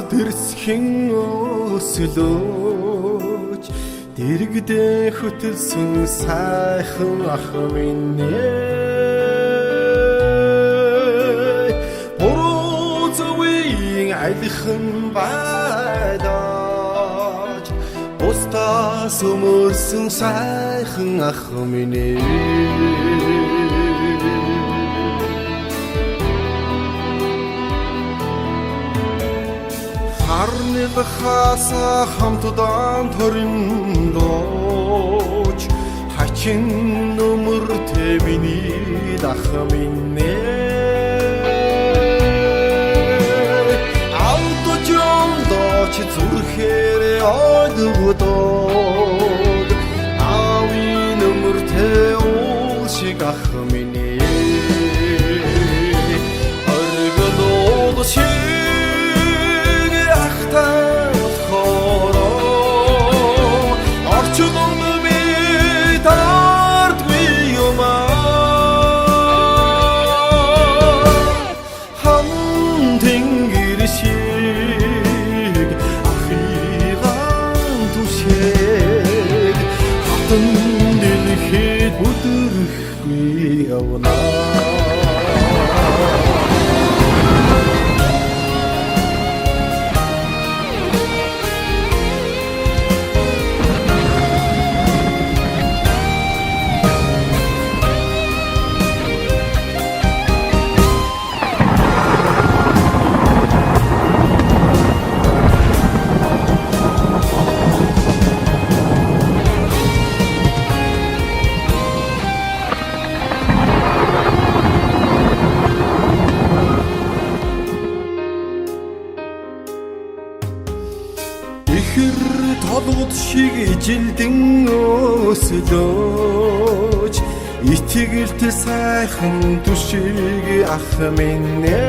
Дэрсхэн өслөөч дэрэгдэн хөтөлсөн сайхан ах минь ээ. Буруу зөвийн алихан байлаач бусдаас өмөрсөн сайхан ах минь ээ. Харныг хааса хамтдан ториндооч хачин нүмертэй миний дах минь ээ. Автож ондооч зүрхээрээ ойлгодог аавын нүмертэй уул шиг ах минь ээ. Оргил уул шиг ахтай болохоор орчлон би тардгүй юм аа. Хан тэнгэр шиг ахыгаан түшээд хатан дэлхийд бүдэрхгүй явна. Ихэр толгод шиг жилдэн өслөөч итгэлтэй сайхан түшиг ах минь ээ.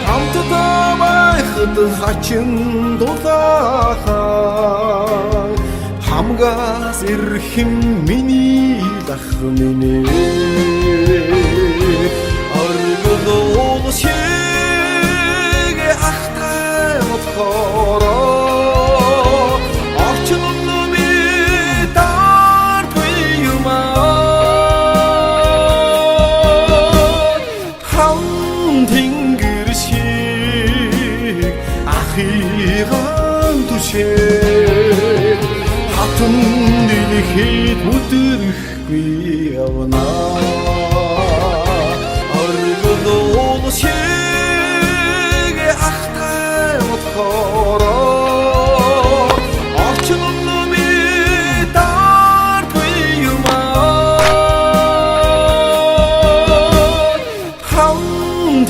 Хамтдаа байхад хачин дулаахан хамгаас ирхэм миний ах минь ээ. Оргил уул шиг ахтай болохоор орчлон би дардгүй юм аа. Хан тэнгэр шиг ахыгаан түшээд хатан дэлхийд бүдэрхгүй явна. Оргил уул шиг ахтай болохоор орчлон би дардгүй юм аа. Хан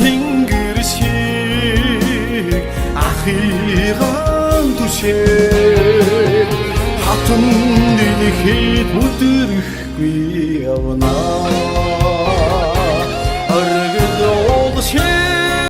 тэнгэр шиг ахыгаан түшээд хатан дэлхийд бүдэрхгүй явна.